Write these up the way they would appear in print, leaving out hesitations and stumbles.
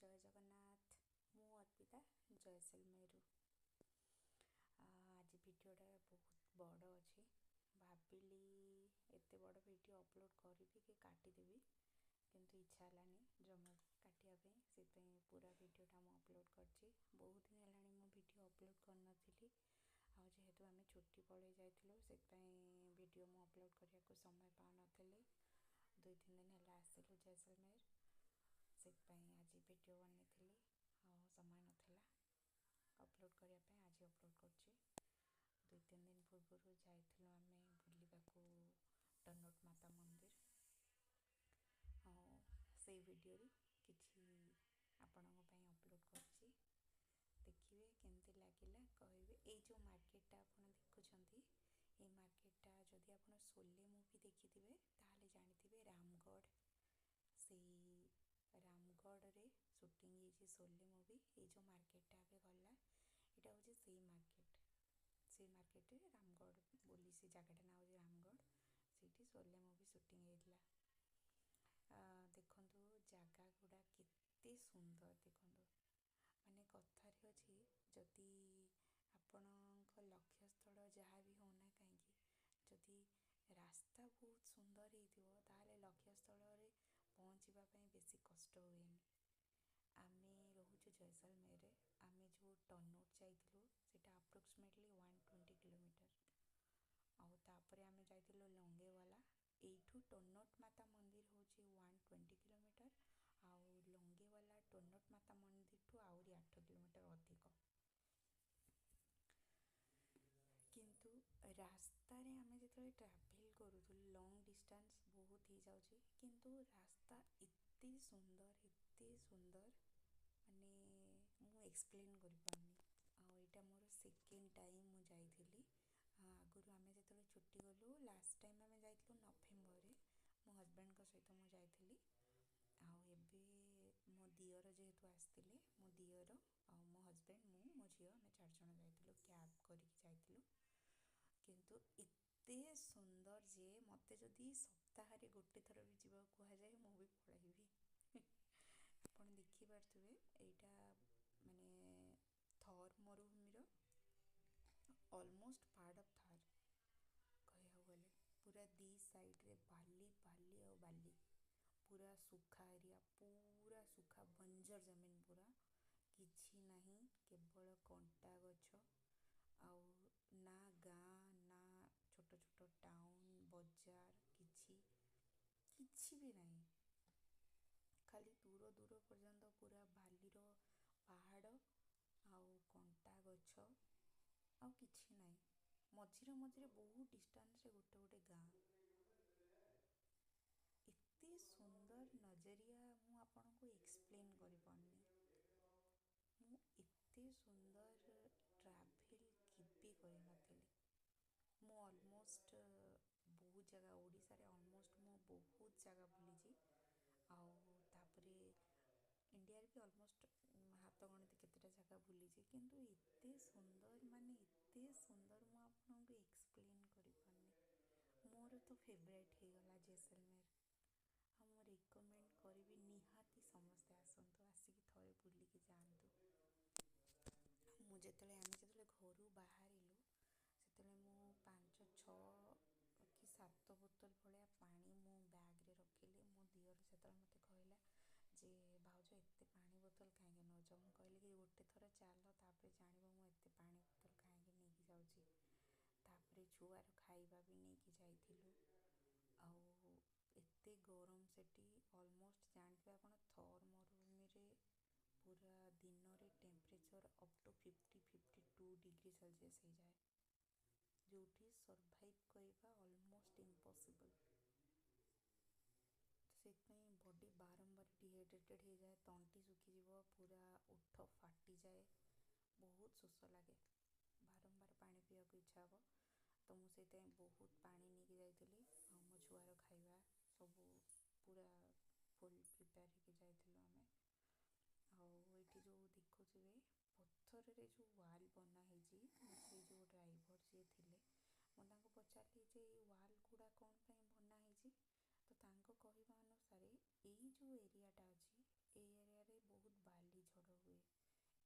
ଜୟ ଜଗନ୍ନାଥ। ମୁଁ ଅର୍ପିତା ଜୟସଲମେରରୁ। ଆଜି ଭିଡ଼ିଓଟା ବହୁତ ବଡ଼ ଅଛି। ଭାବିଲି ଏତେ ବଡ଼ ଭିଡ଼ିଓ ଅପଲୋଡ଼ କରିବି କି କାଟିଦେବି, କିନ୍ତୁ ଇଚ୍ଛା ହେଲାନି ଜମା କାଟିବା ପାଇଁ, ସେଥିପାଇଁ ପୁରା ଭିଡ଼ିଓଟା ମୁଁ ଅପଲୋଡ଼ କରିଛି। ବହୁତ ଦିନ ହେଲାଣି ମୁଁ ଭିଡ଼ିଓ ଅପଲୋଡ଼ କରିନଥିଲି, ଆଉ ଯେହେତୁ ଆମେ ଛୁଟି ପଳେଇ ଯାଇଥିଲୁ, ସେଥିପାଇଁ ଭିଡ଼ିଓ ମୁଁ ଅପଲୋଡ଼ କରିବାକୁ ସମୟ ପାଉନଥିଲି। 2-3 ଦିନ ହେଲା ଆସିଲୁ ଜୟସଲମେର, ସେଥିପାଇଁ ଆଜି ଭିଡ଼ିଓ ବନେଇଥିଲି ଆଉ ସମୟ ନଥିଲା ଅପଲୋଡ଼ କରିବା ପାଇଁ, ଆଜି ଅପଲୋଡ଼ କରୁଛି। 2-3 ଦିନ ପୂର୍ବରୁ ଯାଇଥିଲୁ ଆମେ ବୁଲିବାକୁ ଟନୋଟ ମାତା ମନ୍ଦିର, ଆଉ ସେଇ ଭିଡ଼ିଓରୁ କିଛି ଆପଣଙ୍କ ପାଇଁ ଅପଲୋଡ଼ କରିଛି। ଦେଖିବେ କେମିତି ଲାଗିଲା କହିବେ। ଏଇ ଯେଉଁ ମାର୍କେଟଟା ଆପଣ ଦେଖୁଛନ୍ତି, ଏଇ ମାର୍କେଟଟା ଯଦି ଆପଣ ସୋଲେ ମୁଭି ଦେଖିଥିବେ ତାହେଲେ ଜାଣିଥିବେ ରାମଗଡ଼। ସେଇ ରାମଗଡ଼ରେ ସୁଟିଂ ହେଇଛି ସୋଲେ ମୁଭି। ଏଇ ଯେଉଁ ମାର୍କେଟଟା ଏବେ ଗଲା, ଏଇଟା ହେଉଛି ସେଇ ମାର୍କେଟ। ସେଇ ମାର୍କେଟରେ ରାମଗଡ଼ ବୋଲି ସେ ଜାଗାଟା ନାଁ ହେଉଛି ରାମଗଡ଼, ସେଇଠି ସୋଲେ ମୁଭି ସୁଟିଂ ହେଇଥିଲା। ଦେଖନ୍ତୁ ଜାଗା ଗୁଡ଼ା କେତେ ସୁନ୍ଦର ଦେଖନ୍ତୁ। ମାନେ କଥାରେ ଅଛି, ଯଦି ଆପଣଙ୍କ ଲକ୍ଷ୍ୟସ୍ଥଳ ଯାହା ବି ହେଉନା କାହିଁକି, ଯଦି ରାସ୍ତା ବହୁତ ସୁନ୍ଦର ହେଇଥିବ ତାହେଲେ ଲକ୍ଷ୍ୟସ୍ଥଳରେ ପହଞ୍ଚିବା ପାଇଁ ବେଶୀ କଷ୍ଟ ହୁଏନି। ଆମେ ରହୁଛୁ ଜୟସଲମେରରେ। ଆମେ ଯେଉଁ ଟନୋଟ ଯାଇଥିଲୁ ସେଇଟା ଆପ୍ରୋକ୍ସିମେଟଲି 120 କିଲୋମିଟର, ଆଉ ତାପରେ ଆମେ ଯାଇଥିଲୁ ଲଙ୍ଗେୱାଲା। ଏଇଠୁ ଟନୋଟ ମାତା ମନ୍ଦିର ହେଉଛି 120 କିଲୋମିଟର, ଆଉ ଲଙ୍ଗେୱାଲା ଟନୋଟ ମାତା ମନ୍ଦିରଠୁ ଆହୁରି 8 କିଲୋମିଟର ଅଧିକ। କିନ୍ତୁ ରାସ୍ତାରେ ଆମେ ଯେତେବେଳେ ଟ୍ରାଭେଲ୍ କରୁଥିଲୁ, ଲଙ୍ଗ୍ ଡିଷ୍ଟାନ୍ସ ବହୁତ ହେଇଯାଉଛି, କିନ୍ତୁ ରାସ୍ତା ଏତେ ସୁନ୍ଦର, ଏତେ ସୁନ୍ଦର, ମାନେ ମୁଁ ଏକ୍ସପ୍ଲେନ୍ କରିପାରୁନି। ଆଉ ଏଇଟା ମୋର ସେକେଣ୍ଡ ଟାଇମ୍ ମୁଁ ଯାଇଥିଲି। ଆଗରୁ ଆମେ ଯେତେବେଳେ ଛୁଟି ଗଲୁ, ଲାଷ୍ଟ ଟାଇମ୍ ଆମେ ଯାଇଥିଲୁ ନଭେମ୍ବରରେ, ମୋ ହଜବେଣ୍ଡଙ୍କ ସହିତ ମୁଁ ଯାଇଥିଲି। ଆଉ ଏବେ ମୋ ଦିଅର ଯେହେତୁ ଆସିଥିଲେ, ମୋ ଦିଅର ଆଉ ମୋ ହଜବେଣ୍ଡ, ମୁଁ, ମୋ ଝିଅ, ଆମେ 4 ଜଣ ଯାଇଥିଲୁ, କ୍ୟାବ୍ କରିକି ଯାଇଥିଲୁ। କିନ୍ତୁ ଏତେ ସୁନ୍ଦର ଯେ ମୋତେ ଯଦି ସପ୍ତାହରେ ଗୋଟେ ଥର ବି ଯିବାକୁ କୁହାଯାଏ, ମୁଁ ବି ପଳାଇବି। ଆପଣ ଦେଖିପାରୁଥିବେ ଏଇଟା ମାନେ ଥର୍ ମରୁଭୂମିର ଅଲମୋଷ୍ଟ ପାର୍ଟ ଅଫ୍ ଥାର୍ କହିବାକୁ ଗଲେ। ପୁରା ଦି ସାଇଡ଼୍ରେ ବାଲି, ବାଲି ଆଉ ବାଲି, ପୁରା ଶୁଖା ଏରିଆ, ପୁରା ଶୁଖା ବଞ୍ଜର ଜମିନ, ପୁରା କିଛି ନାହିଁ, କେବଳ କଣ୍ଟା ଗଛ, ଆଉ ନା ଗାଁ ନା ଛୋଟ ଛୋଟ ଟାଉନ୍ ବଜାର, କିଛି କିଛି ବି ନାହିଁ। ଖାଲି ଦୂର ଦୂର ପର୍ଯ୍ୟନ୍ତ ପୁରା ବାଲିର ପାହାଡ଼ ଆଉ କଣ୍ଟା ଗଛ, ଆଉ କିଛି ନାହିଁ। ମଝିରେ ମଝିରେ ବହୁତ ଡିଷ୍ଟାନ୍ସରେ ଗୋଟେ ଗୋଟେ ଗାଁ। ଏତେ ସୁନ୍ଦର ନଜରିଆ ମୁଁ ଆପଣଙ୍କୁ ଏକ୍ସପ୍ଲେନ୍ କରିପାରୁନି। ମୁଁ ଏତେ ସୁନ୍ଦର ଟ୍ରାଭେଲ୍ କେବେ କରିନଥିଲି। ମୁଁ ଅଲମୋଷ୍ଟ ବହୁତ ଜାଗା ଓଡ଼ିଶାରେ, ଅଲମୋଷ୍ଟ ମୁଁ ବହୁତ ଜାଗା ବୁଲିଛି, ଆଉ ତାପରେ ଇଣ୍ଡିଆରେ ବି ଅଲମୋଷ୍ଟ ହାତ ଗଣତି କେତେଟା ଜାଗା ବୁଲିଛି, କିନ୍ତୁ ଏତେ ସୁନ୍ଦର, ମାନେ ଏତେ ସୁନ୍ଦର ମୁଁ ଆପଣଙ୍କୁ ଏକ୍ସପ୍ଲେନ୍ କରିପାରୁନି। ମୋର ତ ଫେଭରାଇଟ୍ ହେଇଗଲା ଜୈସଲମେର, ଆଉ ମୁଁ ରେକମେଣ୍ଡ କରିବି ନିହାତି ସମସ୍ତେ ଆସନ୍ତୁ, ଆସିକି ଥରେ ବୁଲିକି ଯାଆନ୍ତୁ। ଆମେ ଯେତେବେଳେ ଘରୁ ବାହାରିଲୁ, ସେତେବେଳେ ମୁଁ 5, 6 କି 7 ବୋତଲ ଭଳିଆ ପାଣି ମୁଁ ବ୍ୟାଗ୍ରେ ରଖିଲି। ମୋ ଦିଅର ସେତେବେଳେ ମୋତେ କହିଲା ଯେ ଭାଉଜ ଏତେ ପାଣି ବୋତଲ କାହିଁକି ନେଉଛ? ମୁଁ କହିଲି କି ଗୋଟେ ଥର ଚାଲ, ତାପରେ ଜାଣିବ ମୁଁ ଏତେ ପାଣି ବୋତଲ କାହିଁକି ନେଇକି ଯାଉଛି। ତାପରେ ଛୁଆର ଖାଇବା ବି ନେଇକି ଯାଇଥିଲୁ। ଆଉ ଏତେ ଗରମ ସେଠି, ଅଲମୋଷ୍ଟ ଜାଣିଥିବେ ଆପଣ ଥର୍ ମରୁଭୂମିରେ ପୁରା ଦିନରେ temperature up to 50, 52 degree Celsius ହେଇଯାଏ, ଯେଉଁଠି ସର୍ଭାଇଭ୍ କରିବା ଅଲମୋଷ୍ଟ ଇମ୍ପସିବଲ୍। ତ ସେଥିପାଇଁ ବଡ଼ି ବାରମ୍ବାର ଡିହାଇଡ୍ରେଟେଡ଼୍ ହେଇଯାଏ, ତଣ୍ଟି ଶୁଖିଯିବ, ପୁରା ଓଠ ଫାଟିଯାଏ, ବହୁତ ଶୋଷ ଲାଗେ, ବାରମ୍ବାର ପାଣି ପିଇବାକୁ ଇଚ୍ଛା ହେବ। ତ ମୁଁ ସେଇଥିପାଇଁ ବହୁତ ପାଣି ନେଇକି ଯାଇଥିଲି, ଆଉ ମୋ ଛୁଆର ଖାଇବା ସବୁ ପୁରା ଫୁଲ୍ ପ୍ରିପେୟାର ହେଇକି ଯାଇଥିଲୁ ଆମେ। ଆଉ ଏଇଠି ଯେଉଁ ଦେଖୁଥିବେ ପଥରରେ ଯେଉଁ ୱାଲ୍ ବନା ହେଇଛି, ସେଇ ଯେଉଁ ଡ୍ରାଇଭର ଯିଏ ଥିଲେ, ମୁଁ ତାଙ୍କୁ ପଚାରିଲି ଯେ ଏଇ ୱାଲ୍ ଗୁଡ଼ା କ'ଣ ପାଇଁ ବନା ହେଇଛି? ତ ତାଙ୍କ କହିବା ଅନୁସାରେ ଏଇ ଯେଉଁ ଏରିଆଟା ଅଛି, ଏଇ ଏରିଆରେ ବହୁତ ବାଲି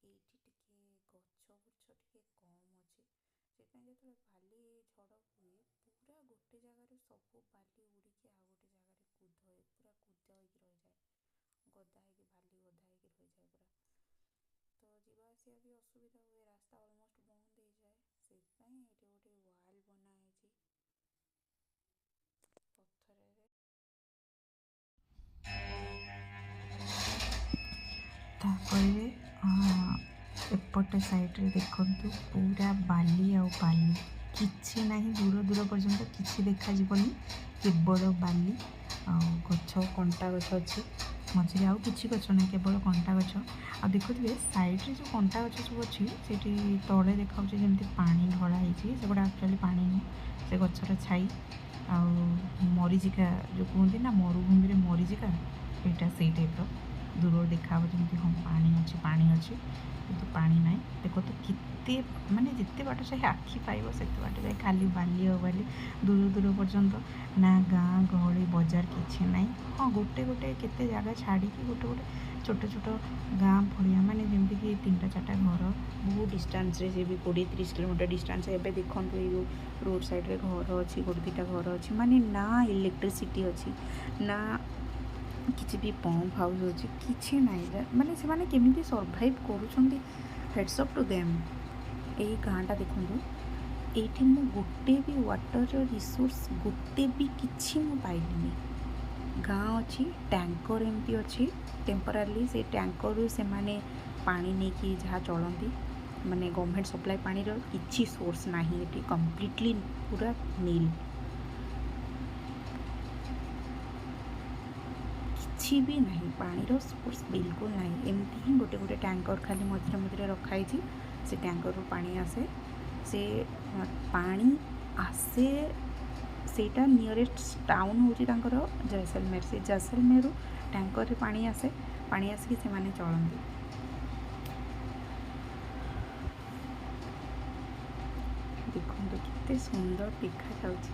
ଏଇଠି ଟିକେ ଗଛ ବୁର୍ଛ ଟିକେ କମ୍ ଅଛି, ସେଥିପାଇଁ ଯେତେବେଳେ ବାଲି ଝଡ଼ ହୁଏ, ପୁରା ଗୋଟେ ଜାଗାରୁ ସବୁ ବାଲି ଉଡ଼ିକି ଆଉ ଗୋଟେ ଜାଗାରେ କୁଦ, ପୁରା କୁଦ ହେଇକି ରହିଯାଏ, ଗଦା ହେଇକି, ବାଲି ଗଦା ହେଇକି ରହିଯାଏ ପୁରା। ତ ଯିବା ଆସିବା ବି ଅସୁବିଧା ହୁଏ, ରାସ୍ତା ଅଲମୋଷ୍ଟ ବନ୍ଦ ହେଇଯାଏ। ସେଥିପାଇଁ ଏଇଠି ଗୋଟେ ୱାଲ୍ ବନା ହେଇଛି ପଥରରେ। ତାପରେ ଏପଟ ସାଇଡ଼୍ରେ ଦେଖନ୍ତୁ, ପୁରା ବାଲି ଆଉ ବାଲି, କିଛି ନାହିଁ। ଦୂର ଦୂର ପର୍ଯ୍ୟନ୍ତ କିଛି ଦେଖାଯିବନି, କେବଳ ବାଲି ଆଉ ଗଛ, କଣ୍ଟା ଗଛ ଅଛି ମଝିରେ, ଆଉ କିଛି ଗଛ ନାହିଁ, କେବଳ କଣ୍ଟା ଗଛ। ଆଉ ଦେଖୁଥିବେ ସାଇଡ଼୍ରେ ଯେଉଁ କଣ୍ଟା ଗଛ ସବୁ ଅଛି, ସେଇଠି ତଳେ ଦେଖାହେଉଛି ଯେମିତି ପାଣି ଢଳା ହେଇଛି। ସେଗୁଡ଼ା ଆକ୍ଚୁଆଲି ପାଣି ନୁହଁ, ସେ ଗଛର ଛାଇ। ଆଉ ମରିଚିକା ଯେଉଁ କୁହନ୍ତି ନା, ମରୁଭୂମିରେ ମରିଚିକା, ଏଇଟା ସେଇ ଟାଇପ୍ର। ଦୂରରୁ ଦେଖାହେବ ଯେମିତି ହଁ ପାଣି ଅଛି, ପାଣି ଅଛି, କିନ୍ତୁ ପାଣି ନାହିଁ। ଦେଖନ୍ତୁ କେତେ, ମାନେ ଯେତେ ବାଟ ଯାଏ ଆଖି ପାଇବ ସେତେ ବାଟ ଯାଏ ଖାଲି ବାଲି ଆଉ ବାଲି, ଦୂର ଦୂର ପର୍ଯ୍ୟନ୍ତ। ନା ଗାଁ ଗହଳି ବଜାର କିଛି ନାହିଁ। ହଁ, ଗୋଟେ ଗୋଟେ କେତେ ଜାଗା ଛାଡ଼ିକି ଗୋଟେ ଗୋଟେ ଛୋଟ ଛୋଟ ଗାଁ ଭଳିଆ, ମାନେ ଯେମିତିକି 3ଟା 4ଟା ଘର ବହୁତ ଡିଷ୍ଟାନ୍ସରେ, ସେ ବି 20 30 କିଲୋମିଟର ଡିଷ୍ଟାନ୍ସ। ଏବେ ଦେଖନ୍ତୁ, ଏଇ ଯେଉଁ ରୋଡ଼ ସାଇଡ଼୍ରେ ଘର ଅଛି, ଗୋଟେ 2ଟା ଘର ଅଛି। ମାନେ ନା ଇଲେକ୍ଟ୍ରିସିଟି ଅଛି, ନା କିଛି ବି ପମ୍ପ ହାଉସ୍ ଅଛି, କିଛି ନାହିଁ। ମାନେ ସେମାନେ କେମିତି ସର୍ଭାଇଭ୍ କରୁଛନ୍ତି, ହେଡ଼୍ସ ଅପ୍ ଟୁ ଦେମ୍। ଏଇ ଗାଁଟା ଦେଖନ୍ତୁ, ଏଇଠି ମୁଁ ଗୋଟେ ବି ୱାଟର୍ର ରିସୋର୍ସ, ଗୋଟେ ବି କିଛି ମୁଁ ପାଇଲିନି। ଗାଁ ଅଛି, ଟ୍ୟାଙ୍କର ଏମିତି ଅଛି ଟେମ୍ପୋରାରିଲି, ସେ ଟ୍ୟାଙ୍କରରୁ ସେମାନେ ପାଣି ନେଇକି ଯାହା ଚଳନ୍ତି। ମାନେ ଗଭର୍ଣ୍ଣମେଣ୍ଟ ସପ୍ଲାଏ ପାଣିର କିଛି ସୋର୍ସ ନାହିଁ ଏଠି, କମ୍ପ୍ଲିଟଲି ପୁରା ନିଲ୍, କିଛି ବି ନାହିଁ, ପାଣିର ସୋର୍ସ ବିଲକୁଲ ନାହିଁ। ଏମିତି ହିଁ ଗୋଟେ ଗୋଟେ ଟ୍ୟାଙ୍କର ଖାଲି ମଝିରେ ମଝିରେ ରଖାହେଇଛି, ସେ ଟ୍ୟାଙ୍କରରୁ ପାଣି ଆସେ। ସେ ପାଣି ଆସେ, ସେଇଟା ନିୟରେଷ୍ଟ ଟାଉନ୍ ହେଉଛି ତାଙ୍କର ଜୈସଲମେର। ସେ ଜୈସଲମେରରୁ ଟ୍ୟାଙ୍କରରେ ପାଣି ଆସେ, ପାଣି ଆସିକି ସେମାନେ ଚଳନ୍ତି। ଦେଖନ୍ତୁ କେତେ ସୁନ୍ଦର ଦେଖାଯାଉଛି,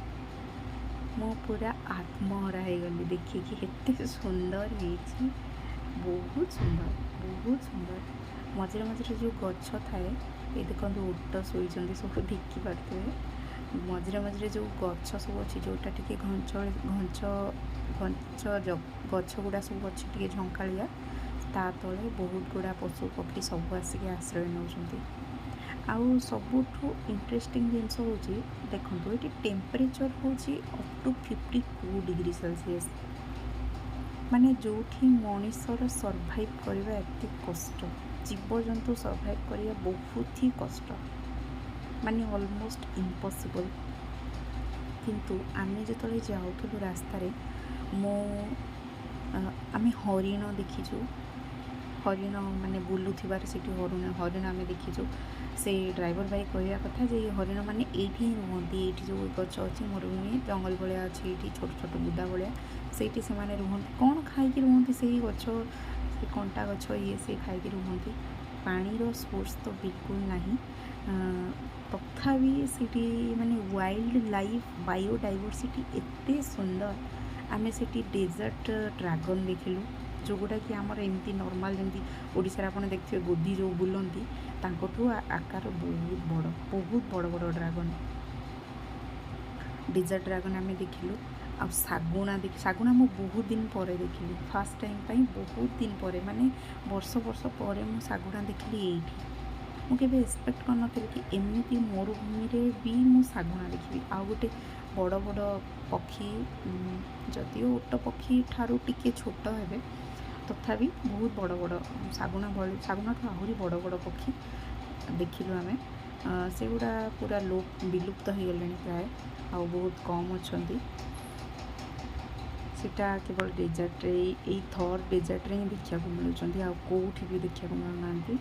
ମୁଁ ପୁରା ଆତ୍ମହରା ହେଇଗଲି ଦେଖିକି, ଏତେ ସୁନ୍ଦର ହେଇଛି, ବହୁତ ସୁନ୍ଦର, ବହୁତ ସୁନ୍ଦର। ମଝିରେ ମଝିରେ ଯେଉଁ ଗଛ ଥାଏ, ଏ ଦେଖନ୍ତୁ ଓଟ ଶୋଇଛନ୍ତି ସବୁ, ଦେଖିପାରୁଥିବେ। ମଝିରେ ମଝିରେ ଯେଉଁ ଗଛ ସବୁ ଅଛି, ଯେଉଁଟା ଟିକେ ଘଞ୍ଚ ଘଞ୍ଚ ଘଞ୍ଚ ଗଛ ଗୁଡ଼ା ସବୁ ଅଛି, ଟିକେ ଝଙ୍କାଳିଆ, ତା ତଳେ ବହୁତ ଗୁଡ଼ା ପଶୁ ପକ୍ଷୀ ସବୁ ଆସିକି ଆଶ୍ରୟ ନେଉଛନ୍ତି। ଆଉ ସବୁଠୁ ଇଣ୍ଟରେଷ୍ଟିଂ ଜିନିଷ ହେଉଛି, ଦେଖନ୍ତୁ ଏଠି ଟେମ୍ପରେଚର୍ ହେଉଛି ଅପ୍ ଟୁ 52 ଡିଗ୍ରୀ ସେଲସିୟସ୍। ମାନେ ଯେଉଁଠି ମଣିଷର ସର୍ଭାଇଭ୍ କରିବା ଏତେ କଷ୍ଟ, ଜୀବଜନ୍ତୁ ସର୍ଭାଇଭ୍ କରିବା ବହୁତ ହି କଷ୍ଟ, ମାନେ ଅଲମୋଷ୍ଟ ଇମ୍ପସିବଲ୍। କିନ୍ତୁ ଆମେ ଯେତେବେଳେ ଯାଉଥିଲୁ ରାସ୍ତାରେ, ମୁଁ ଆମେ ହରିଣ ଦେଖିଛୁ, ହରିଣ ମାନେ ବୁଲୁଥିବାର ସେଠି ହରିଣ ଆମେ ଦେଖିଛୁ। ସେ ଡ୍ରାଇଭର ଭାଇ କହିବା କଥା ଯେ ଏ ହରିଣ ମାନେ ଏଇଠି ହିଁ ରୁହନ୍ତି, ଏଇଠି ଯେଉଁ ଗଛ ଅଛି, ମରୁଭୂମି ଜଙ୍ଗଲ ଭଳିଆ ଅଛି ଏଇଠି, ଛୋଟ ଛୋଟ ବୁଦା ଭଳିଆ, ସେଇଠି ସେମାନେ ରୁହନ୍ତି। କ'ଣ ଖାଇକି ରୁହନ୍ତି? ସେଇ ଗଛ, ସେ କଣ୍ଟା ଗଛ ଇଏ ସିଏ ଖାଇକି ରୁହନ୍ତି। ପାଣିର ସୋର୍ସ ତ ବିଲକୁଲ ନାହିଁ, ତଥାପି ସେଇଠି ମାନେ ୱାଇଲ୍ଡ ଲାଇଫ୍, ବାୟୋଡାଇଭର୍ସିଟି ଏତେ ସୁନ୍ଦର। ଆମେ ସେଠି ଡେଜର୍ଟ ଡ୍ରାଗନ୍ ଦେଖିଲୁ, ଯେଉଁଗୁଡ଼ାକି ଆମର ଏମିତି ନର୍ମାଲ୍ ଯେମିତି ଓଡ଼ିଶାରେ ଆପଣ ଦେଖିଥିବେ ଗୋଧି ଯେଉଁ ବୁଲନ୍ତି, ତାଙ୍କଠୁ ଆକାର ବହୁତ ବଡ଼, ବହୁତ ବଡ଼ ବଡ଼ ଡ୍ରାଗନ୍, ଡେଜର୍ଟ ଡ୍ରାଗନ୍ ଆମେ ଦେଖିଲୁ। ଆଉ ଶାଗୁଣା ଦେଖି, ଶାଗୁଣା ମୁଁ ବହୁତ ଦିନ ପରେ ଦେଖିଲି, ଫାର୍ଷ୍ଟ ଟାଇମ୍ ପାଇଁ ବହୁତ ଦିନ ପରେ, ମାନେ ବର୍ଷ ବର୍ଷ ପରେ ମୁଁ ଶାଗୁଣା ଦେଖିଲି ଏଇଠି। ମୁଁ କେବେ ଏକ୍ସପେକ୍ଟ କରିନଥିଲି କି ଏମିତି ମରୁଭୂମିରେ ବି ମୁଁ ଶାଗୁଣା ଦେଖିବି। ଆଉ ଗୋଟେ ବଡ଼ ବଡ଼ ପକ୍ଷୀ, ଯଦିଓ ଓଟ ପକ୍ଷୀ ଠାରୁ ଟିକେ ଛୋଟ ହେବେ, ତଥାପି ବହୁତ ବଡ଼ ବଡ଼, ଶାଗୁଣା ଭଳି, ଶାଗୁଣାଠୁ ଆହୁରି ବଡ଼ ବଡ଼ ପକ୍ଷୀ ଦେଖିଲୁ ଆମେ। ସେଗୁଡ଼ା ପୁରା ଲୋପ ବିଲୁପ୍ତ ହେଇଗଲେଣି ପ୍ରାୟ, ଆଉ ବହୁତ କମ୍ ଅଛନ୍ତି। ସେଇଟା କେବଳ ଡେଜର୍ଟରେ, ଏଇ ଥର୍ ଡେଜର୍ଟରେ ହିଁ ଦେଖିବାକୁ ମିଳୁଛନ୍ତି, ଆଉ କେଉଁଠି ବି ଦେଖିବାକୁ ମିଳୁନାହାନ୍ତି।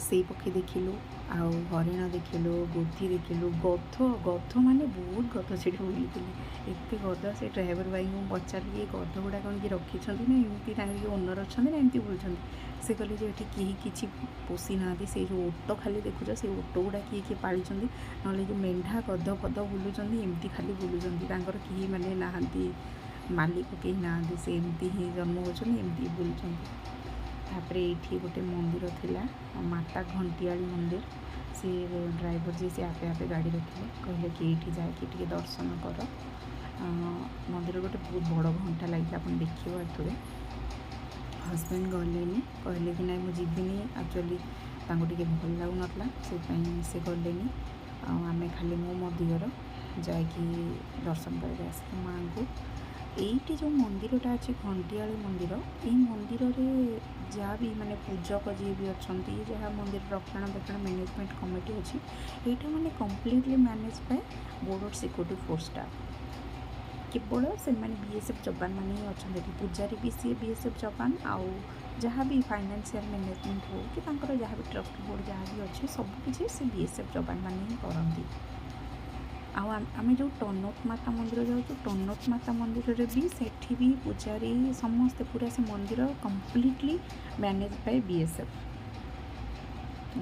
ସେଇ ପକ୍ଷୀ ଦେଖିଲୁ, ଆଉ ହରିଣ ଦେଖିଲୁ, ଗୋଧି ଦେଖିଲୁ, ଗଧ, ଗଧ ମାନେ ବହୁତ ଗଧ ସେଠି ବୁଲୁଥିଲେ, ଏତେ ଗଧ। ସେ ଡ୍ରାଇଭର ଭାଇଙ୍କୁ ମୁଁ ପଚାରିଲି, ଏ ଗଧ ଗୁଡ଼ା କ'ଣ କିଏ ରଖିଛନ୍ତି ନା ଏମିତି ତାଙ୍କର କିଏ ଓନର୍ ଅଛନ୍ତି ନା ଏମିତି ବୁଲୁଛନ୍ତି? ସେ କହିଲେ ଯେ ଏଠି କେହି କିଛି ପୋଷି ନାହାନ୍ତି, ସେଇ ଯେଉଁ ଓଟ ଖାଲି ଦେଖୁଛ, ସେଇ ଓଟ ଗୁଡ଼ା କିଏ କିଏ ପାଳିଛନ୍ତି, ନହେଲେ ଯେଉଁ ମେଣ୍ଢା ଗଧ ଫଧ ବୁଲୁଛନ୍ତି ଏମିତି ଖାଲି ବୁଲୁଛନ୍ତି, ତାଙ୍କର କେହି ମାନେ ନାହାନ୍ତି, ମାଲିକ କେହି ନାହାନ୍ତି, ସେ ଏମିତି ହିଁ ଜନ୍ମ ହେଉଛନ୍ତି, ଏମିତି ବୁଲୁଛନ୍ତି। ତାପରେ ଏଇଠି ଗୋଟେ ମନ୍ଦିର ଥିଲା, ମାତା ଘଣ୍ଟିଆଳି ମନ୍ଦିର। ସେ ଡ୍ରାଇଭର ଯିଏ, ସେ ଆପେ ଆପେ ଗାଡ଼ି ରଖିଲେ, କହିଲେ କି ଏଇଠି ଯାଇକି ଟିକେ ଦର୍ଶନ କର। ମନ୍ଦିର ଗୋଟେ ବହୁତ ବଡ଼ ଘଣ୍ଟା ଲାଗିଛି, ଆପଣ ଦେଖିପାରୁଥିବେ। ହଜବେଣ୍ଡ ଗଲେନି, କହିଲେ କି ନାଇଁ, ମୁଁ ଯିବିନି। ଆକ୍ଚୁଆଲି ତାଙ୍କୁ ଟିକେ ଭଲ ଲାଗୁନଥିଲା, ସେଥିପାଇଁ ସେ ଗଲେନି। ଆଉ ଆମେ ଖାଲି ମୁଁ, ମୋ ଦିଅର ଯାଇକି ଦର୍ଶନ କରିକି ଆସିଲୁ ମାଆଙ୍କୁ। ଏଇଠି ଯେଉଁ ମନ୍ଦିରଟା ଅଛି, ଘଣ୍ଟିଆଳି ମନ୍ଦିର, ଏଇ ମନ୍ଦିରରେ ଯାହା ବି ମାନେ ପୂଜକ ଯିଏ ବି ଅଛନ୍ତି, ଯାହା ମନ୍ଦିର ରକ୍ଷଣାବେକ୍ଷଣ ମ୍ୟାନେଜମେଣ୍ଟ କମିଟି ଅଛି, ଏଇଟା ମାନେ completely manage by Border Security Force staff। କେବଳ ସେମାନେ ବିଏସ୍ଏଫ୍ ଯବାନ ମାନେ ହିଁ ଅଛନ୍ତି ଏଠି। ପୂଜାରୀ ବି ସିଏ ବିଏସ୍ଏଫ୍ ଯବାନ। ଆଉ ଯାହା ବି ଫାଇନାନ୍ସିଆଲ୍ ମ୍ୟାନେଜମେଣ୍ଟ ହଉ କି ତାଙ୍କର ଯାହା ବି ଟ୍ରଷ୍ଟ ବୋର୍ଡ଼ ଯାହା ବି ଅଛି, ସବୁକିଛି ସେ ବିଏସ୍ଏଫ୍ ଯବାନ ମାନେ ହିଁ କରନ୍ତି। ଆଉ ଆମେ ଯେଉଁ ତନୋଟ ମାତା ମନ୍ଦିର ଯାଉଛୁ, ତନୋଟ ମାତା ମନ୍ଦିରରେ ବି ସେଠି ବି ପୂଜାରୀ ସମସ୍ତେ, ପୁରା ସେ ମନ୍ଦିର କମ୍ପ୍ଲିଟଲି ମ୍ୟାନେଜ୍ ବାଇ ବିଏସ୍ଏଫ୍।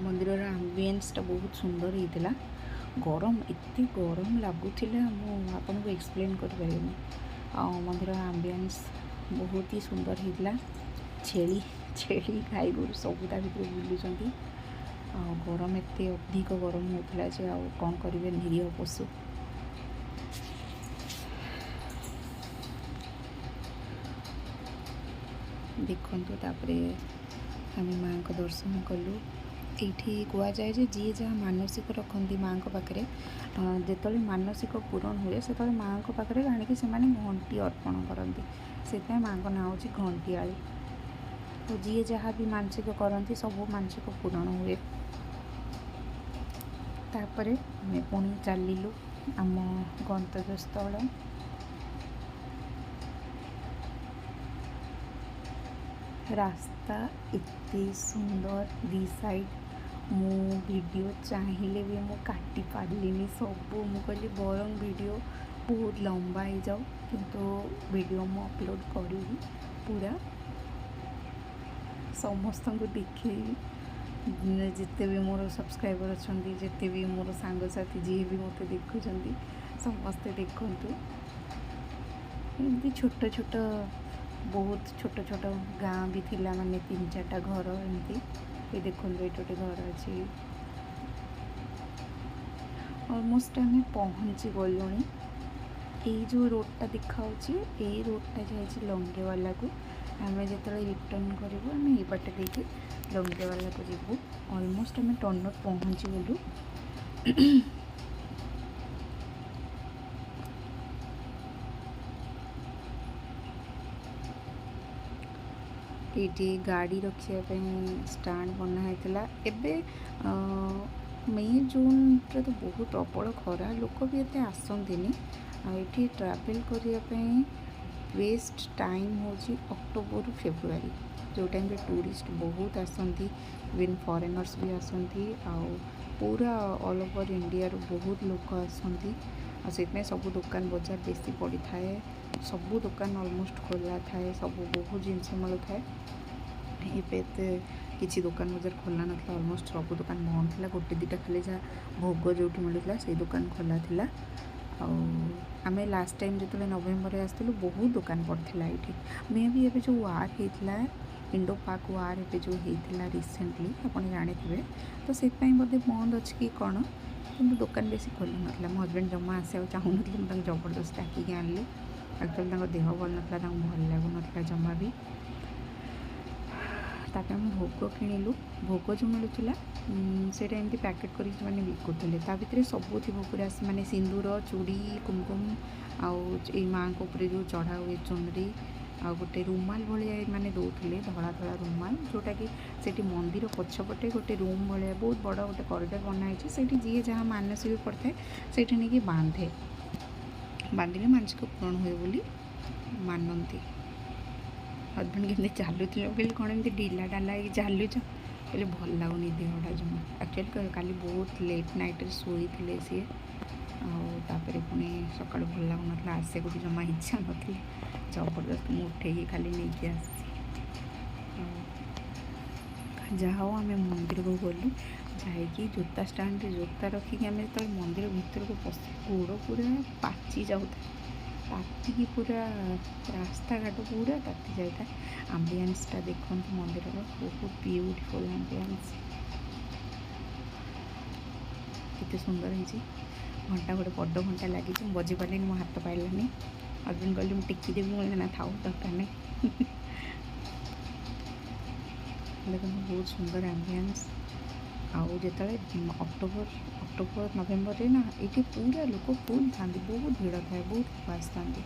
ମନ୍ଦିରର ଆମ୍ବିଏନ୍ସଟା ବହୁତ ସୁନ୍ଦର ହେଇଥିଲା। ଗରମ, ଏତେ ଗରମ ଲାଗୁଥିଲା, ମୁଁ ଆପଣଙ୍କୁ ଏକ୍ସପ୍ଲେନ୍ କରିପାରିବିନି। ଆଉ ମନ୍ଦିର ଆମ୍ବିଏନ୍ସ ବହୁତ ହି ସୁନ୍ଦର ହେଇଥିଲା। ଛେଳି ଛେଳି, ଗାଈ ଗୋରୁ ସବୁ ତା ଭିତରେ ବୁଲୁଛନ୍ତି। ଆଉ ଗରମ, ଏତେ ଅଧିକ ଗରମ ହେଉଥିଲା ଯେ ଆଉ କ'ଣ କରିବେ ନିରୀହ ପଶୁ। ଦେଖନ୍ତୁ, ତାପରେ ଆମେ ମାଆଙ୍କ ଦର୍ଶନ କଲୁ। ଏଇଠି କୁହାଯାଏ ଯେ ଯିଏ ଯାହା ମାନସିକ ରଖନ୍ତି ମାଆଙ୍କ ପାଖରେ, ଯେତେବେଳେ ମାନସିକ ପୂରଣ ହୁଏ, ସେତେବେଳେ ମାଆଙ୍କ ପାଖରେ ଆଣିକି ସେମାନେ ଘଣ୍ଟି ଅର୍ପଣ କରନ୍ତି। ସେଥିପାଇଁ ମାଆଙ୍କ ନାଁ ହେଉଛି ଘଣ୍ଟିଆଳି। ତ ଯିଏ ଯାହା ବି ମାନସିକ କରନ୍ତି, ସବୁ ମାନସିକ ପୂରଣ ହୁଏ। ତାପରେ ଆମେ ପୁଣି ଚାଲିଲୁ ଆମ ଗନ୍ତବ୍ୟସ୍ଥଳ। ରାସ୍ତା ଏତେ ସୁନ୍ଦର ଦି ସାଇଡ଼୍, ମୁଁ ଭିଡ଼ିଓ ଚାହିଁଲେ ବି ମୁଁ କାଟି ପାରିଲିନି ସବୁ। ମୁଁ କହିଲି ବରଂ ଭିଡ଼ିଓ ବହୁତ ଲମ୍ବା ହେଇଯାଉ, କିନ୍ତୁ ଭିଡ଼ିଓ ମୁଁ ଅପଲୋଡ଼ କରିବି, ପୁରା ସମସ୍ତଙ୍କୁ ଦେଖେଇବି। ଯେତେ ବି ମୋର ସବସ୍କ୍ରାଇବର୍ ଅଛନ୍ତି, ଯେତେ ବି ମୋର ସାଙ୍ଗସାଥି, ଯିଏ ବି ମୋତେ ଦେଖୁଛନ୍ତି, ସମସ୍ତେ ଦେଖନ୍ତୁ। ଏମିତି ଛୋଟ ଛୋଟ, ବହୁତ ଛୋଟ ଛୋଟ ଗାଁ ବି ଥିଲା, ମାନେ ତିନି ଚାରିଟା ଘର ଏମିତି। ଏ ଦେଖନ୍ତୁ, ଏଇଠି ଗୋଟେ ଘର ଅଛି। ଅଲମୋଷ୍ଟ ଆମେ ପହଞ୍ଚି ଗଲୁଣି। ଏଇ ଯେଉଁ ରୋଡ଼ଟା ଦେଖାହେଉଛି, ଏଇ ରୋଡ଼ଟା ଯାଇଛି ଲଙ୍ଗେୱାଲାକୁ। ଆମେ ଯେତେବେଳେ ରିଟର୍ନ କରିବୁ, ଆମେ ଏଇ ବାଟ ଦେଇକି ଲଙ୍ଗେୱାଲାକୁ ଯିବୁ। ଅଲମୋଷ୍ଟ ଆମେ ଟର୍ଣ୍ଣର ପହଞ୍ଚିଗଲୁ। ଏଇଠି ଗାଡ଼ି ରଖିବା ପାଇଁ ଷ୍ଟାଣ୍ଡ ବନା ହେଇଥିଲା। ଏବେ ମେ ଜୁନ୍ରେ ତ ବହୁତ ପ୍ରବଳ ଖରା, ଲୋକ ବି ଏତେ ଆସନ୍ତିନି। ଆଉ ଏଠି ଟ୍ରାଭେଲ୍ କରିବା ପାଇଁ ବେଷ୍ଟ ଟାଇମ୍ ହେଉଛି ଅକ୍ଟୋବରରୁ ଫେବୃଆରୀ, ଯେଉଁ ଟାଇମ୍ରେ ଟୁରିଷ୍ଟ ବହୁତ ଆସନ୍ତି, ଇଭେନ୍ ଫରେନର୍ସ ବି ଆସନ୍ତି, ଆଉ ପୁରା ଅଲ୍ ଓଭର୍ ଇଣ୍ଡିଆରୁ ବହୁତ ଲୋକ ଆସନ୍ତି। ଆଉ ସେଥିପାଇଁ ସବୁ ଦୋକାନ ବଜାର ବେଶୀ ପଡ଼ିଥାଏ, ସବୁ ଦୋକାନ ଅଲମୋଷ୍ଟ ଖୋଲା ଥାଏ, ସବୁ ବହୁତ ଜିନିଷ ମିଳୁଥାଏ। ଏବେ ଏତେ କିଛି ଦୋକାନ ବଜାର ଖୋଲା ନଥିଲା, ଅଲମୋଷ୍ଟ ସବୁ ଦୋକାନ ବନ୍ଦ ଥିଲା। ଗୋଟେ ଦୁଇଟା ଖାଲି ଯାହା ଭୋଗ ଯେଉଁଠି ମିଳୁଥିଲା, ସେଇ ଦୋକାନ ଖୋଲା ଥିଲା। ଆଉ ଆମେ ଲାଷ୍ଟ ଟାଇମ୍ ଯେତେବେଳେ ନଭେମ୍ବରରେ ଆସିଥିଲୁ, ବହୁତ ଦୋକାନ ପଡ଼ିଥିଲା ଏଇଠି। ମେ ବି ଏବେ ଯେଉଁ ୱାର୍ ହେଇଥିଲା, ଇଣ୍ଡୋ ପାକ୍ ୱାର୍ ଏବେ ଯେଉଁ ହେଇଥିଲା ରିସେଣ୍ଟଲି, ଆପଣ ଜାଣିଥିବେ ତ, ସେଥିପାଇଁ ବୋଧେ ବନ୍ଦ ଅଛି କି କ'ଣ, କିନ୍ତୁ ଦୋକାନ ବେଶୀ ଖୋଲୁ ନଥିଲା। ମୋ ହଜବେଣ୍ଡ ଜମା ଆସିବାକୁ ଚାହୁଁନଥିଲେ, ମୁଁ ତାଙ୍କୁ ଜବରଦସ୍ତି ଡାକିକି ଆଣିଲି। ଆକ୍ଚୁଆଲି ତାଙ୍କ ଦେହ ଭଲ ନଥିଲା, ତାଙ୍କୁ ଭଲ ଲାଗୁନଥିଲା ଜମା ବି। ତାପରେ ଆମେ ଭୋଗ କିଣିଲୁ। ଭୋଗ ଯେଉଁ ମିଳୁଥିଲା, ସେଇଟା ଏମିତି ପ୍ୟାକେଟ୍ କରିକି ସେମାନେ ବିକୁଥିଲେ। ତା ଭିତରେ ସବୁ ଥିବ ପୁରା, ମାନେ ସିନ୍ଦୁର, ଚୁଡ଼ି, କୁମକୁମ, ଆଉ ଏଇ ମାଆଙ୍କ ଉପରେ ଯେଉଁ ଚଢ଼ା ହୁଏ ଚୁନରି, ଆଉ ଗୋଟେ ରୁମାଲ ଭଳିଆ ଏମାନେ ଦେଉଥିଲେ, ଧଳା ଧଳା ରୁମାଲ, ଯେଉଁଟାକି ସେଠି ମନ୍ଦିର ପଛପଟେ ଗୋଟେ ରୁମ୍ ଭଳିଆ ବହୁତ ବଡ଼ ଗୋଟେ କରିଡ଼ର ବନା ହେଇଛି। ସେଇଠି ଯିଏ ଯାହା ମାନସିକ କରିଥାଏ, ସେଇଠି ନେଇକି ବାନ୍ଧେ। ବାନ୍ଧିଲେ ମାନସିକ ପୂରଣ ହୁଏ ବୋଲି ମାନନ୍ତି। ହଜବେଣ୍ଡ କେମିତି ଚାଲୁଥିଲେ, ମୁଁ କହିଲି, କ'ଣ ଏମିତି ଢିଲା ଢାଲା ହେଇକି ଚାଲୁଛ? କହିଲେ, ଭଲ ଲାଗୁନି ଦେହଟା ଜମା। ଆକ୍ଚୁଆଲି କାଲି ବହୁତ ଲେଟ୍ ନାଇଟ୍ରେ ଶୋଇଥିଲେ ସିଏ, ଆଉ ତାପରେ ପୁଣି ସକାଳୁ ଭଲ ଲାଗୁନଥିଲା, ଆସିବାକୁ ବି ଜମା ଇଚ୍ଛା ନଥିଲା। ଜବରଦସ୍ତ ମୁଁ ଉଠେଇକି ଖାଲି ନେଇକି ଆସିଛି। ଆଉ ଯାହା ହଉ, ଆମେ ମନ୍ଦିରକୁ ଗଲୁ। ଯାଇକି ଜୋତା ଷ୍ଟାଣ୍ଡରେ ଜୋତା ରଖିକି ଆମେ ଯେତେବେଳେ ମନ୍ଦିର ଭିତରକୁ ପଶି, ଗୋଡ଼ ପୁରା ପାଚି ଯାଉଥାଏ। ତାତିକି ପୁରା ରାସ୍ତାଘାଟ ପୁରା ତାତି ଯାଇଥାଏ। ଆମ୍ବିଏନ୍ସଟା ଦେଖନ୍ତୁ ମନ୍ଦିରର, ବହୁତ ବ୍ୟୁଟିଫୁଲ୍ ଆମ୍ବିଏନ୍ସ, କେତେ ସୁନ୍ଦର ହେଇଛି। ଘଣ୍ଟା ଗୋଟେ ବଡ଼ ଘଣ୍ଟା ଲାଗିଛି, ମୁଁ ବଜେଇ ପାରିଲିନି, ମୋ ହାତ ପାଇଲାନି। ହଜବେଣ୍ଡ କହିଲେ ମୁଁ ଟେକି ଦେବି, ମୁଁ କହିଲି ନା ଥାଉ, ଦରକାର ନାହିଁ। ଦେଖନ୍ତୁ ବହୁତ ସୁନ୍ଦର ଆମ୍ବିଏନ୍ସ। ଆଉ ଯେତେବେଳେ ଅକ୍ଟୋବର ନଭେମ୍ବରରେ ନା ଏଇଠି ପୁରା ଲୋକ ଫୁଲ୍ ଥାନ୍ତି, ବହୁତ ଭିଡ଼ ଥାଏ, ବହୁତ ଲୋକ ଆସିଥାନ୍ତି।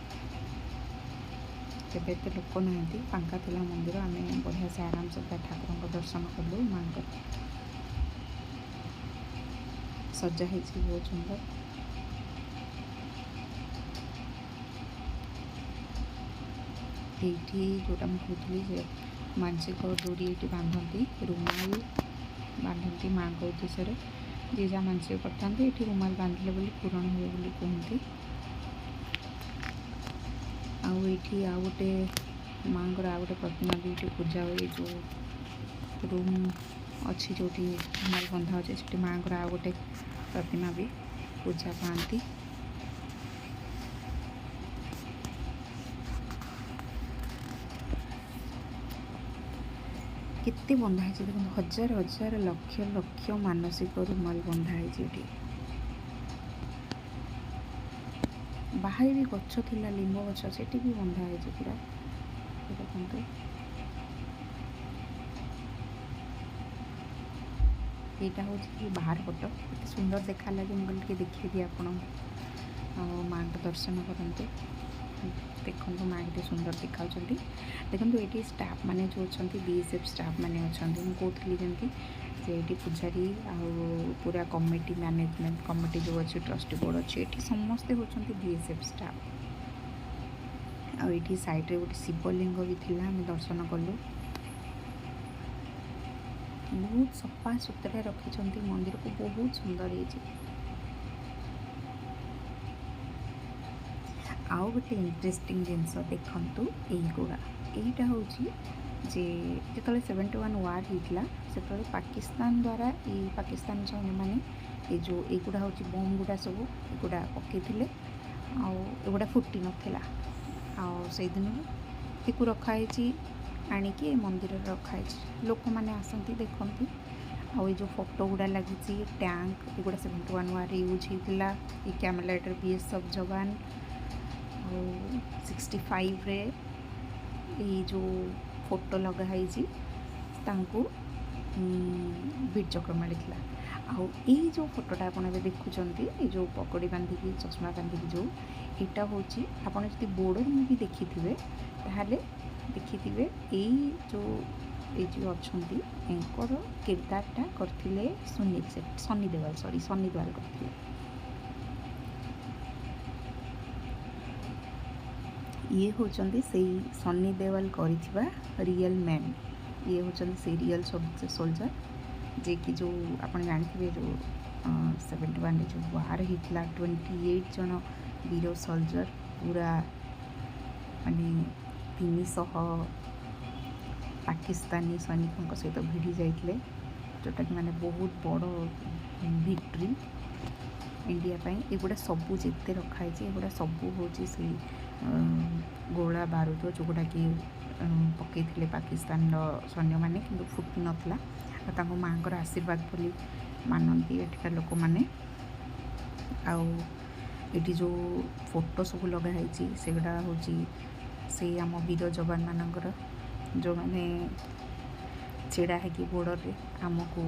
ଏବେ ଏତେ ଲୋକ ନାହାନ୍ତି, ଫାଙ୍କା ଥିଲା ମନ୍ଦିର। ଆମେ ବଢ଼ିଆ ସେ ଆରାମସେ ପୁରା ଠାକୁରଙ୍କ ଦର୍ଶନ କଲୁ ମାଆଙ୍କର। ସଜା ହେଇଛି ବହୁତ ସୁନ୍ଦର। ଏଇଠି ଯେଉଁଟା ମୁଁ କହୁଥିଲି ଯେ ମାନସିକ ଡୋରି ଏଇଠି ବାନ୍ଧନ୍ତି, ରୁମାଲ ବାନ୍ଧନ୍ତି ମାଆଙ୍କ ଉଦ୍ଦେଶ୍ୟରେ। ଯିଏ ଯାହା ମାନସିକ କରିଥାନ୍ତି ଏଠି ରୁମାଲ ବାନ୍ଧିଲେ ବୋଲି ପୂରଣ ହୁଏ ବୋଲି କୁହନ୍ତି। ଆଉ ଏଇଠି ଆଉ ଗୋଟେ ମାଆଙ୍କର ଆଉ ଗୋଟେ ପ୍ରତିମା ବି ଏଇଠି ପୂଜା ହୁଏ। ଯେଉଁ ରୁମ୍ ଅଛି ଯେଉଁଠି ରୁମାଲ ବନ୍ଧା ହେଉଛି, ସେଠି ମାଆଙ୍କର ଆଉ ଗୋଟେ ପ୍ରତିମା ବି ପୂଜା ପାଆନ୍ତି। କେତେ ବନ୍ଧା ହେଇଛି ଦେଖନ୍ତୁ, ହଜାର ହଜାର ଲକ୍ଷ ଲକ୍ଷ ମାନସିକ ରୁମାଲ ବନ୍ଧା ହେଇଛି ଏଠି। ବାହାରେ ବି ଗଛ ଥିଲା, ଲିମ୍ବ ଗଛ, ସେଠି ବି ବନ୍ଧା ହେଇଛି ପୁରା। ଦେଖନ୍ତୁ ଏଇଟା ହେଉଛି ବାହାର ପଟ, ଏତେ ସୁନ୍ଦର ଦେଖା ଲାଗେ। ମୁଁ କହିଲି ଟିକେ ଦେଖେଇଦିଏ ଆପଣଙ୍କୁ, ଆଉ ମାଆଙ୍କ ଦର୍ଶନ କରନ୍ତୁ। ଦେଖନ୍ତୁ ମା କେତେ ସୁନ୍ଦର ଦେଖାଉଛନ୍ତି। ଦେଖନ୍ତୁ ଏଇଠି ଷ୍ଟାଫ୍ ମାନେ ଯେଉଁ ଅଛନ୍ତି, ବିଏସ୍ଏଫ୍ ଷ୍ଟାଫ୍ ମାନେ ଅଛନ୍ତି। ମୁଁ କହୁଥିଲି ଯେମିତି ଯେ ଏଇଠି ପୂଜାରୀ ଆଉ ପୁରା କମିଟି, ମ୍ୟାନେଜମେଣ୍ଟ କମିଟି ଯେଉଁ ଅଛି, ଟ୍ରଷ୍ଟି ବୋର୍ଡ଼ ଅଛି, ଏଠି ସମସ୍ତେ ହେଉଛନ୍ତି ବିଏସ୍ଏଫ୍ ଷ୍ଟାଫ୍। ଆଉ ଏଇଠି ସାଇଡ଼୍ରେ ଗୋଟେ ଶିବଲିଙ୍ଗ ବି ଥିଲା, ଆମେ ଦର୍ଶନ କଲୁ। ବହୁତ ସଫା ସୁତୁରା ରଖିଛନ୍ତି ମନ୍ଦିରକୁ, ବହୁତ ସୁନ୍ଦର ହେଇଛି। ଆଉ ଗୋଟେ ଇଣ୍ଟରେଷ୍ଟିଂ ଜିନିଷ ଦେଖନ୍ତୁ ଏଇଗୁଡ଼ା, ଏଇଟା ହେଉଛି ଯେ ଯେତେବେଳେ 71 ୱାର୍ ହେଇଥିଲା, ସେତେବେଳେ ପାକିସ୍ତାନ ଦ୍ୱାରା ଏଇ ପାକିସ୍ତାନ ସୈନ୍ୟମାନେ ଏ ଯେଉଁ ଏଇଗୁଡ଼ା ହେଉଛି ବମ୍ ଗୁଡ଼ା ସବୁ ଏଗୁଡ଼ା ପକେଇଥିଲେ, ଆଉ ଏଗୁଡ଼ା ଫୁଟି ନଥିଲା। ଆଉ ସେଇଦିନରୁ ଏକୁ ରଖାହେଇଛି, ଆଣିକି ଏ ମନ୍ଦିରରେ ରଖାହେଇଛି। ଲୋକମାନେ ଆସନ୍ତି, ଦେଖନ୍ତି। ଆଉ ଏଇ ଯେଉଁ ଫଟୋ ଗୁଡ଼ା ଲାଗିଛି, ଟ୍ୟାଙ୍କ, ଏଗୁଡ଼ା 71 ୱାର୍ରେ ୟୁଜ୍ ହେଇଥିଲା। ଏଇ କ୍ୟାମେଲାଇଟ୍ର ବିଏସ୍ଏଫ୍ ଯବାନ। ଆଉ 65ରେ ଏଇ ଯେଉଁ ଫଟୋ ଲଗା ହେଇଛି, ତାଙ୍କୁ ବୀରଚକ୍ର ମିଳିଥିଲା। ଆଉ ଏଇ ଯେଉଁ ଫଟୋଟା ଆପଣ ଏବେ ଦେଖୁଛନ୍ତି, ଏଇ ଯେଉଁ ପଗଡ଼ି ବାନ୍ଧିକି ଚଷମା ବାନ୍ଧିକି ଯେଉଁ, ଏଇଟା ହେଉଛି, ଆପଣ ଯଦି ବୋର୍ଡ଼ର ମୁଭି ଦେଖିଥିବେ ତାହେଲେ ଦେଖିଥିବେ, ଏଇ ଯେଉଁ ଅଛନ୍ତି ଏଙ୍କର କିରଦାରଟା କରିଥିଲେ ସୁନୀଲ ସେଟ୍ଟି, ସନ୍ନି ଦେଓଲ, ସରି ସନ୍ନି ଦେଓଲ କରିଥିଲେ। ଇଏ ହେଉଛନ୍ତି ସେଇ ସନ୍ନି ଦେଓଲ କରିଥିବା ରିଏଲ୍ ମ୍ୟାନ୍। ଇଏ ହେଉଛନ୍ତି ସେଇ ରିଏଲ୍ ସୋଲଜର, ଯିଏକି ଯେଉଁ ଆପଣ ଜାଣିଥିବେ ଯେଉଁ 71ରେ ଯେଉଁ ୱାର୍ ହେଇଥିଲା, 28 ଜଣ ବୀର ସୋଲଜର ପୁରା ମାନେ 300 ପାକିସ୍ତାନୀ ସୈନିକଙ୍କ ସହିତ ଭିଡ଼ି ଯାଇଥିଲେ, ଯେଉଁଟାକି ମାନେ ବହୁତ ବଡ଼ ଭିକ୍ଟ୍ରି ଇଣ୍ଡିଆ ପାଇଁ। ଏଗୁଡ଼ା ସବୁ ଯେତେ ରଖାହେଇଛି, ଏଗୁଡ଼ା ସବୁ ହେଉଛି ସେଇ ଗୋଳା ବାରୁଦ ଯେଉଁଗୁଡ଼ାକି ପକେଇଥିଲେ ପାକିସ୍ତାନର ସୈନ୍ୟମାନେ, କିନ୍ତୁ ଫୁଟି ନଥିଲା। ଆଉ ତାଙ୍କ ମାଆଙ୍କର ଆଶୀର୍ବାଦ ବୋଲି ମାନନ୍ତି ଏଠିକା ଲୋକମାନେ। ଆଉ ଏଠି ଯେଉଁ ଫଟୋ ସବୁ ଲଗା ହେଇଛି, ସେଗୁଡ଼ା ହେଉଛି ସେଇ ଆମ ବୀର ଯବାନମାନଙ୍କର, ଯେଉଁମାନେ ଛିଡ଼ା ହେଇକି ବର୍ଡ଼ରରେ ଆମକୁ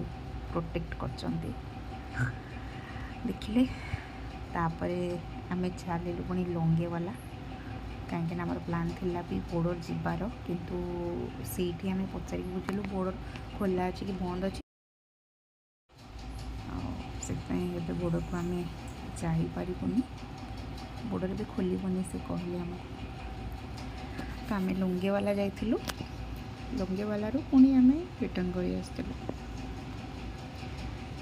ପ୍ରୋଟେକ୍ଟ କରିଛନ୍ତି। ଦେଖିଲେ। ତାପରେ ଆମେ ଚାଲିଲୁ ପୁଣି ଲଙ୍ଗେୱାଲା, କାହିଁକିନା ଆମର ପ୍ଲାନ୍ ଥିଲା ବି ବର୍ଡ଼ର ଯିବାର, କିନ୍ତୁ ସେଇଠି ଆମେ ପଚାରିକି ବୁଝିଲୁ ବର୍ଡ଼ର ଖୋଲା ଅଛି କି ବନ୍ଦ ଅଛି, ଆଉ ସେଥିପାଇଁ ଏବେ ବର୍ଡ଼ରକୁ ଆମେ ଯାଇପାରିବୁନି, ବର୍ଡ଼ର ବି ଖୋଲିବନି ସେ କହିଲେ ଆମକୁ। ତ ଆମେ ଲୁଙ୍ଗେୱାଲା ଯାଇଥିଲୁ, ଲୁଙ୍ଗେୱାଲାରୁ ପୁଣି ଆମେ ରିଟର୍ଣ୍ଣ କରି ଆସିଥିଲୁ।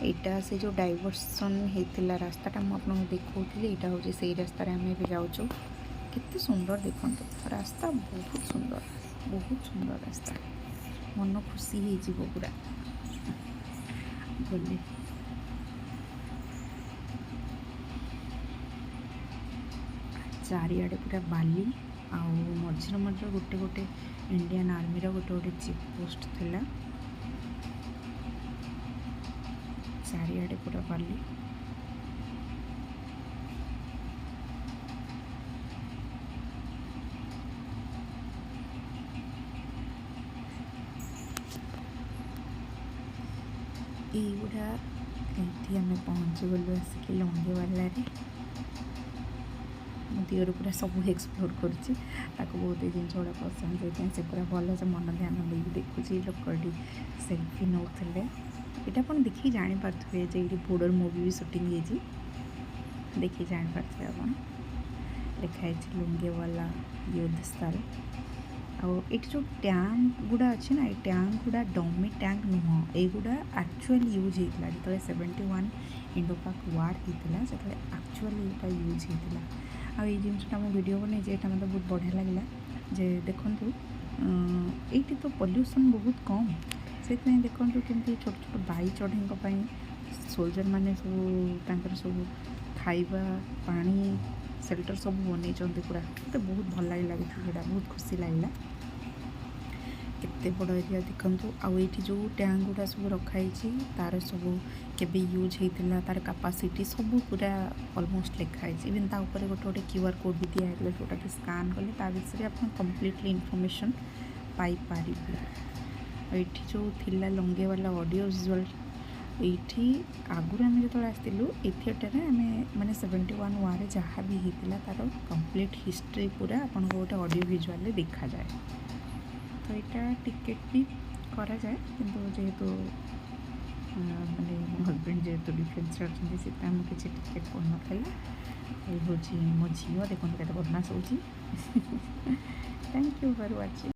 ଏଇଟା ସେ ଯେଉଁ ଡାଇଭର୍ସନ୍ ହେଇଥିଲା ରାସ୍ତାଟା ମୁଁ ଆପଣଙ୍କୁ ଦେଖାଉଥିଲି, ଏଇଟା ହେଉଛି ସେଇ ରାସ୍ତାରେ ଆମେ ଏବେ ଯାଉଛୁ। କେତେ ସୁନ୍ଦର ଦେଖନ୍ତୁ ରାସ୍ତା, ବହୁତ ସୁନ୍ଦର, ବହୁତ ସୁନ୍ଦର ରାସ୍ତା, ମନ ଖୁସି ହେଇଯିବ ପୁରା ଗଲେ। ଚାରିଆଡ଼େ ପୁରା ବାଲି ଆଉ ମଝିରେ ମଝିରେ ଗୋଟେ ଗୋଟେ ଇଣ୍ଡିଆନ୍ ଆର୍ମିର ଗୋଟେ ଗୋଟେ ଚେକ୍ ପୋଷ୍ଟ ଥିଲା। ଚାରିଆଡ଼େ ପୁରା ବାଲି। ଏଇଗୁଡ଼ା ଏଇଠି ଆମେ ପହଞ୍ଚିଗଲୁ ଆସିକି ଲଙ୍ଗେୱାଲାରେ। ମୋ ଦିଅର ପୁରା ସବୁ ଏକ୍ସପ୍ଲୋର୍ କରୁଛି, ତାକୁ ବହୁତ ଏଇ ଜିନିଷ ଗୁଡ଼ା ପସନ୍ଦ, ସେଇଥିପାଇଁ ସେ ପୁରା ଭଲସେ ମନ ଧ୍ୟାନ ଦେଇକି ଦେଖୁଛି। ଲୋକ ଏଠି ସେଲ୍ଫି ନେଉଥିଲେ। ଏଇଟା ଆପଣ ଦେଖିକି ଜାଣିପାରୁଥିବେ ଯେ ଏଇଠି ବୋର୍ଡ଼ର ମୁଭି ବି ସୁଟିଂ ହେଇଛି, ଦେଖିକି ଜାଣିପାରୁଥିବେ ଆପଣ। ଲେଖା ହେଇଛି ଲୁଙ୍ଗେୱାଲା ୟୁଦ୍ଧ ସ୍ଥଳ। ଆଉ ଏଇଠି ଯେଉଁ ଟ୍ୟାଙ୍କ ଗୁଡ଼ା ଅଛି ନା, ଏ ଟ୍ୟାଙ୍କ ଗୁଡ଼ା ଡମି ଟ୍ୟାଙ୍କ ନୁହଁ, ଏଇଗୁଡ଼ା ଆକ୍ଚୁଆଲି ୟୁଜ୍ ହେଇଥିଲା ଯେତେବେଳେ 71 ଇଣ୍ଡୋ ପାକ୍ ୱାର୍ ହେଇଥିଲା, ସେତେବେଳେ ଆକ୍ଚୁଆଲି ଏଇଟା ୟୁଜ୍ ହେଇଥିଲା। ଆଉ ଏଇ ଜିନିଷଟା ମୁଁ ଭିଡ଼ିଓ ବନେଇଛି, ଏଇଟା ମୋତେ ବହୁତ ବଢ଼ିଆ ଲାଗିଲା ଯେ ଦେଖନ୍ତୁ ଏଇଠି ତ ପଲ୍ୟୁସନ୍ ବହୁତ କମ୍, ସେଥିପାଇଁ ଦେଖନ୍ତୁ କେମିତି ଛୋଟ ଛୋଟ ବାଇ ଚଢ଼େଇଙ୍କ ପାଇଁ ସୋଲଜର୍ ମାନେ ସବୁ ତାଙ୍କର ସବୁ ଖାଇବା ପାଣି ସେଲ୍ଟର ସବୁ ବନେଇଛନ୍ତି ପୁରା। ମୋତେ ବହୁତ ଭଲ ଲାଗିଲା ଦେଖିକି, ସେଇଟା ବହୁତ ଖୁସି ଲାଗିଲା। କେତେ ବଡ଼ ଏରିଆ ଦେଖନ୍ତୁ। ଆଉ ଏଇଠି ଯେଉଁ ଟ୍ୟାଙ୍କ ଗୁଡ଼ା ସବୁ ରଖାହେଇଛି ତାର ସବୁ କେବେ ୟୁଜ୍ ହେଇଥିଲା, ତାର କାପାସିଟି ସବୁ ପୁରା ଅଲମୋଷ୍ଟ ଲେଖା ହେଇଛି। ଇଭେନ୍ ତା ଉପରେ ଗୋଟେ ଗୋଟେ କ୍ୟୁଆର୍ କୋଡ଼୍ ବି ଦିଆହେଇଥିଲା, ଯେଉଁଟାକି ସ୍କାନ୍ କଲେ ତା ବିଷୟରେ ଆପଣ କମ୍ପ୍ଲିଟଲି ଇନଫର୍ମେସନ୍ ପାଇପାରିବେ। ଆଉ ଏଇଠି ଯେଉଁ ଥିଲା ଲଙ୍ଗେୱାଲା ଅଡ଼ିଓ ଭିଜୁଆଲ୍, ଏଇଠି ଆଗରୁ ଆମେ ଯେତେବେଳେ ଆସିଥିଲୁ ଏଇ ଥିଏଟର୍ରେ ଆମେ ମାନେ 71 ୱାର୍ରେ ଯାହା ବି ହେଇଥିଲା ତାର କମ୍ପ୍ଲିଟ୍ ହିଷ୍ଟ୍ରି ପୁରା ଆପଣଙ୍କୁ ଗୋଟେ ଅଡ଼ିଓ ଭିଜୁଆଲ୍ରେ ଦେଖାଯାଏ। ତ ଏଇଟା ଟିକେଟ୍ ବି କରାଯାଏ, କିନ୍ତୁ ଯେହେତୁ ମାନେ ମୋ ହଜବେଣ୍ଡ ଯେହେତୁ ଡିଫେନ୍ସରେ ଅଛନ୍ତି ସେଥିପାଇଁ ମୁଁ କିଛି ଟିକେଟ୍ ପଡ଼ିନଥିଲା। ଏଇ ହେଉଛି ମୋ ଝିଅ, ଦେଖନ୍ତୁ କେତେ ବଦମାସ ହେଉଛି। Thank you for watching.